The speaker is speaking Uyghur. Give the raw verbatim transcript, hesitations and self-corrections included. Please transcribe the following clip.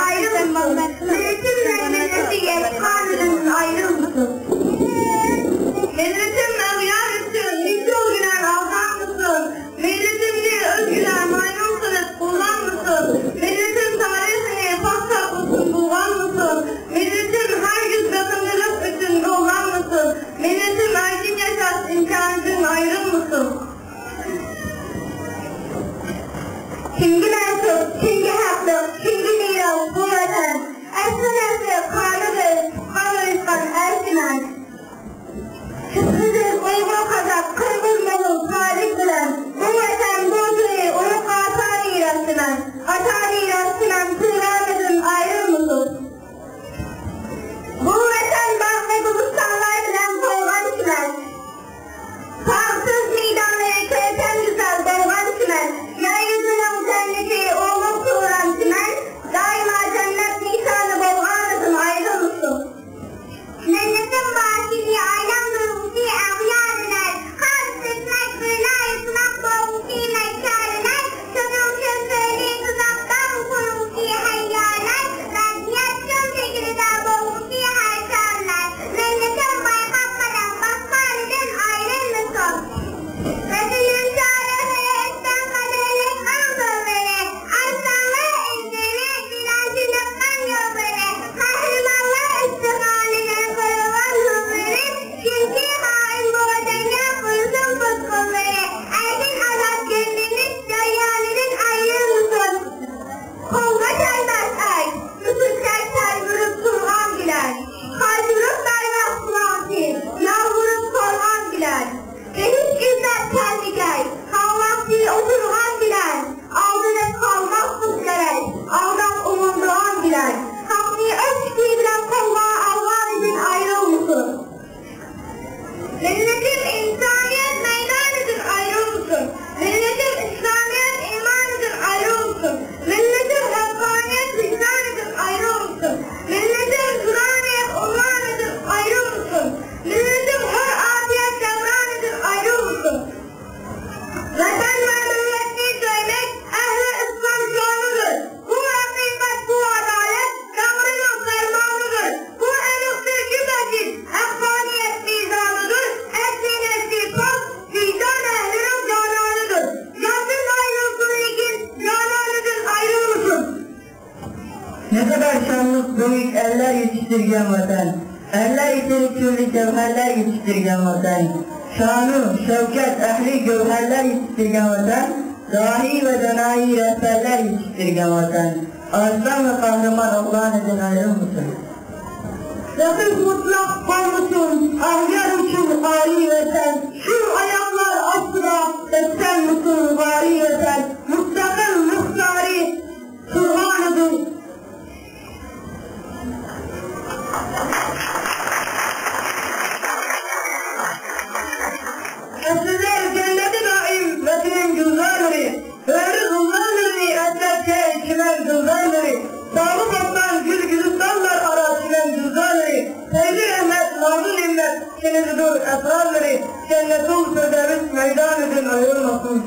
ئايرىلمىسۇن. مىللىتىم مەڭگۈ ياشىغىن، قانىدىن ئايرىلمىسۇن. مىللىتىم ئەۋلاد ئۈچۈن نېشۇ بىلەن ئالدانمىسۇن. مىللىتىمنى ئۆزگىلەر مايمۇن قىلىپ قۇللانمىسۇن. مىللىتىم تارىخىنى پاك ساقلىسۇن، بۇلغانمىسۇن. مىللىتىم ھەرگىز بېقىندىلىق ئۈچۈن گوللانمىسۇن. مىللىتىم ئەركىن ياشاش ئىمكانىدىن ئايرىلمىسۇن. كىمگە مەنسۇپ، كىمگە ھەقلىق، كىمگە مىراس بۇ ۋەتەن؟ ئەسلى-نەسلى قانىغا ئۆز، قان ئۇيۇشقان ئەركىمەن. سىزدىن ئۇيغۇر، قازاق، قىرغىز، موڭغۇل، تاجىك بىلەن بۇ ۋەتەن، بۇ تۇيى ئۇلۇغ ئاتا مىراسچىمەن. ئاتا مىراسچىمەن، تۇيغانىدىن ئايرىلمىسۇن. بۇ ۋەتەن باغنى گۈلىستانلار بىلەن تولغان چىمەن. تاغسىز مەيدانلىرى كۆركەم گۈزەل بولغان چىمەن. يەر يۈزىنىڭ جەننىتى ئۇلۇغ تۇران چىمەن. دائىما جەننەت نىشانى بولغانىدىن ئايرىلمىسۇن. مىللىتىم باشىنى ئايلاندۇرغۇچى ئەغيارلار، قان تۆكمەك، بىرلا يوسۇناق بولغۇچى مەككارلار، شۇنىڭ كۆزلىرىنى تۇتۇپ داڭ قۇرغۇچى ھەييارلار، مەدەنىيەت چۆل چېگرىدە بولغۇچى ھەر چاغلار، مىللىتىم بايقاق قەدەم باسقانىدىن ئايرىلمىسۇن. ۋەتىنىم تارىخى ئۆتكەن قەدىرلىك ئەڭ زورلىرى، ئارسلانلار ئىزلىرى، تىلانچىلىقنىڭ يوللىرى، قەھرىمانلار ئىپتىخارىدىن قۇرۇلغان نۇرلىرى، چۈنكى خائىن بۇ ۋەتەنگە قۇرۇسۇن پۇت-قوللىرى، ئەركىن ئازاد كۈنىمىز جەريانىدىن ئايرىلمىسۇن. قولغا چايناش ئەي، مۇشۇ چاي چايدۇرۇپ تۇرغان بىلەن، قايتۇرۇپ بەرمەس قۇلاقتىن، يالۋۇرۇپ سورىغان بىلەن. بېھىش ئىزدەپ كەلمىگەي، قاۋاقتى ئولتۇرغان بىلەن، ئالدىنىپ قالماسلىق كېرەك، ئالداپ ئومۇمدىغان بىلەن. خەقنى ئۆز پىكرى بىلەن قولغا ئالغانىدىن ئايرىلمىسۇن. مىللىتىم ئىنسانىيەت مەيدانىدىن ئايرىلمىسۇن. مىللىتىم ئىسلامىيەت ئىمانىدىن ئايرىلمىسۇن. مىللىتىم ھەققانىيەت ۋىجدانىدىن ئايرىلمىسۇن. مىللىتىم زۇرانىيەت ئۇنۋانىدىن ئايرىلمىسۇن. مىللىتىم ھۆر ئازىيەت دەۋرانىدىن ئايرىلمىسۇن. ۋەتەن ۋە مىللەتنى سۆيمەك، ئەھلى ئىسلام جانىدۇر. بۇ ھەقىقەت، بۇ ئادالەت، تەڭرىنىڭ پەرمانىدۇر. بۇ ئېنىقتۇر، كۆز ئاچىش، ھەققانىيەت مىزانىدۇر. ئەسلى-نەسلى پاك، ۋىجدان ئەھلىنىڭ جانانىدۇر. جاندىن ئايرىلسۇن، لېكىن جانانىدىن ئايرىلمىسۇن. نەقەدەر شانلىق، بۈيۈك ئەرلەر يېتىشتۈرگەن ۋەتەن، ئەرلەر ئىچىدە تۈرلۈك جەۋھەرلەر يېتىشتۈرگەن ۋەتەن، شانۇ شەۋكەت، ئەھلى گەۋھەرلەر يېتىشتۈرگەن ۋەتەن، داھىي ۋە دانايى رەھبەرلەر يېتىشتۈرگەن ۋەتەن، ئارسلان ۋە قەھرىمان ئوغلانىدىن ئايرىلمىسۇن. رەقىب مۇتلەق بولمىسۇن، ئەھلىيار ئۈچۈن ئالىي ۋەتەن، شۇ ئاياغلار ئاستىدا بەتتەنمىسۇن غالىي ۋەتەن، مۇستەقىل مۇختارى تۇرغانىدۇر. ئەسىرلەر جەننىتى دائىم ۋەتىنىم گۈلزارلىرى، ھۆر زۇللانلىرىنى ئەسلەتكەي چىمەن گۈلزارلىرى، باغۇ بوستان، گۈل گۈلىستانلار ئارا چىمەن گۈلزارلىرى، پەيزى رەھمەت، نازۇ نېمەت چېنىدۇدۇر ئەسرارلىرى، جەننەتۇل فىردەۋس مەيدانىدىن ئايرىلمىسۇن.